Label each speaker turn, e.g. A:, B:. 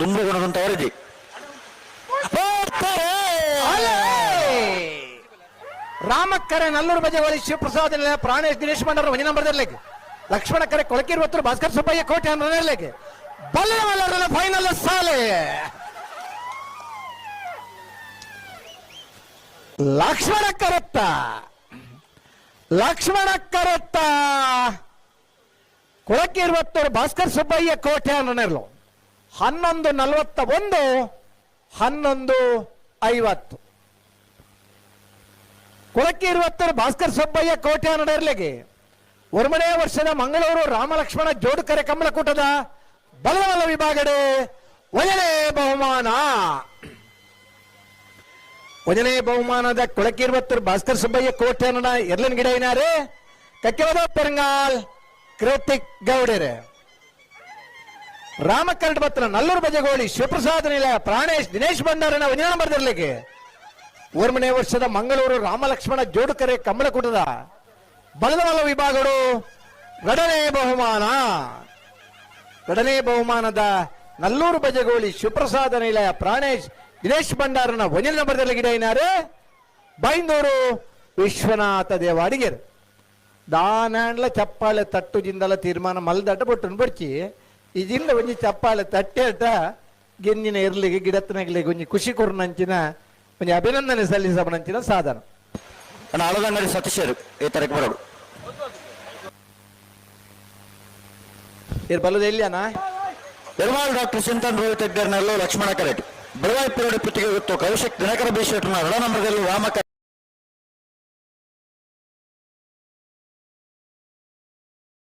A: ದುಂಬು ಗುಣದಂತ ವರದಿ.
B: ರಾಮಕ್ಕರೆ ನಲ್ಲೂರು ಬಜೆಗೋಳಿ ಶಿವಪ್ರಸಾದ್ ನಿಲಯ ಪ್ರಾಣೇಶ್ ದಿನೇಶ್ ಭಂಡಾರ ಒಂಜಿ ನಂಬರ್ ದರ್ಲೆಗ್. ಲಕ್ಷ್ಮಣ ಕರೆ ಕೊಳಕಿರುವತ್ತರು ಭಾಸ್ಕರ್ ಸುಬ್ಬಯ್ಯ ಕೋಟೆ ಅನ್ನರ್ಲೆಗ್. ಬಲ್ಲ ಫೈನಲ್ ಸಾಲೆ. ಲಕ್ಷ್ಮಣ ಕರತ್ತ, ಲಕ್ಷ್ಮಣ ಕರತ್ತ, ಕೊಳಕಿರುವತ್ತೂರು ಭಾಸ್ಕರ್ ಸುಬ್ಬಯ್ಯ ಕೋಟೆ ಅನ್ನರ್ಲು. 11:41, 11:50. ಕೊಳಕಿರುವತ್ತೂರು ಭಾಸ್ಕರ್ ಸುಬ್ಬಯ್ಯ ಕೋಟೆ ಅನ್ನರ್ಲೆಗೆ ಒರ್ಮನೇ ವರ್ಷದ ಮಂಗಳೂರು ರಾಮಲಕ್ಷ್ಮಣ ಜೋಡುಕರೆ ಕಂಬಳಕೂಟದ ಬಲವಲ ವಿಭಾಗಡೆ ಒಂದನೇ ಬಹುಮಾನ. ಒಂದನೇ ಬಹುಮಾನದ ಕೊಳಕಿರುವತ್ತೂರು ಭಾಸ್ಕರ್ ಸುಬ್ಬಯ್ಯ ಕೋಟೆ ಎರ್ಲನ್ ಗಿಡ ಏನಾರೆ ಕಕ್ಕೆವದ ಪೆರಂಗಾಲ್ ಕೃತಿಕ್ ಗೌಡರೆ. ರಾಮಕರಡ್ ಬತ್ರ ನಲ್ಲೂರು ಬಜಗೋಳಿ ಶಿವಪ್ರಸಾದ್ ನಿಲಯ ಪ್ರಾಣೇಶ್ ದಿನೇಶ್ ಭಂಡಾರನ ಒಂದನೇ ನಂಬರ್ದರ್ಲಿಕ್ಕೆ ಓರ್ಮನೇ ವರ್ಷದ ಮಂಗಳೂರು ರಾಮಲಕ್ಷ್ಮಣ ಜೋಡುಕರೆ ಕಂಬಳಕೂಟದ ಬಲದಬಲ ವಿಭಾಗಗಳು ಎರಡನೇ ಬಹುಮಾನ. ಎರಡನೇ ಬಹುಮಾನದ ನಲ್ಲೂರು ಬಜಗೋಳಿ ಶಿವಪ್ರಸಾದ ನಿಲಯ ಪ್ರಾಣೇಶ್ ದಿನೇಶ್ ಭಂಡಾರನ ಒಂದನೇ ನಂಬರ್ದಲ್ಲಿ ಗಿಡ ಏನಾರೆ ಬೈಂದೂರು ವಿಶ್ವನಾಥ ದೇವಾಡಿಗೆರ್. ದಾನಾಂಡ್ಲ ಚಪ್ಪಾಳೆ ತಟ್ಟು ಜಿಂದಲ ತೀರ್ಮಾನ ಮಲ್ದಟ ಬೊಟ್ಟುನು ಬಡ್ಚಿ. ಈ ಜಿಂದ ಒಂಜಿ ಚಪ್ಪಾಳೆ ತಟ್ಟೆಟ ಗೆಂಜಿನ ಇರ್ಲಿಗೆ ಗಿಡತ್ತನಗ್ಲಿಗೆ ಒಂಜಿ ಖುಷಿ ಕೊರ್ನಂಚಿನ ಒಂಜಿ ಅಭಿನಂದನೆ ಸಲ್ಲಿಸಬನಂಚಿನ ಸಾಧನ.
A: ಅಣ್ಣ, ಆಳದಂಗಡಿ ಸತೀಶರು ಈ ತರಕ್ಕೆ ಬರೋಡು.
B: ಇರ್ ಬಲ್ಲದ ಎಲ್ಲಿಯಾನ?
A: ಎರ್ಮಾಲ್ ಡಾಕ್ಟರ್ ಚಿಂತನ್ ರೋಹಿತ್ ಹೆಗ್ಗರ್ನಲ್ಲೂ ಲಕ್ಷ್ಮಣ ಕರೆಟ್. ಬೆಳವಾಯಿ ಪಿರೋಡಿ ಪುತ್ತಿಗೆ ಗೊತ್ತು ಕೌಶಿಕ್ ದಿನಕರ ಬಿ ಶೆಟ್ಟರ್ನ ಎರಡ ನಂಬರ್ದಲ್ಲಿ ರಾಮಕ.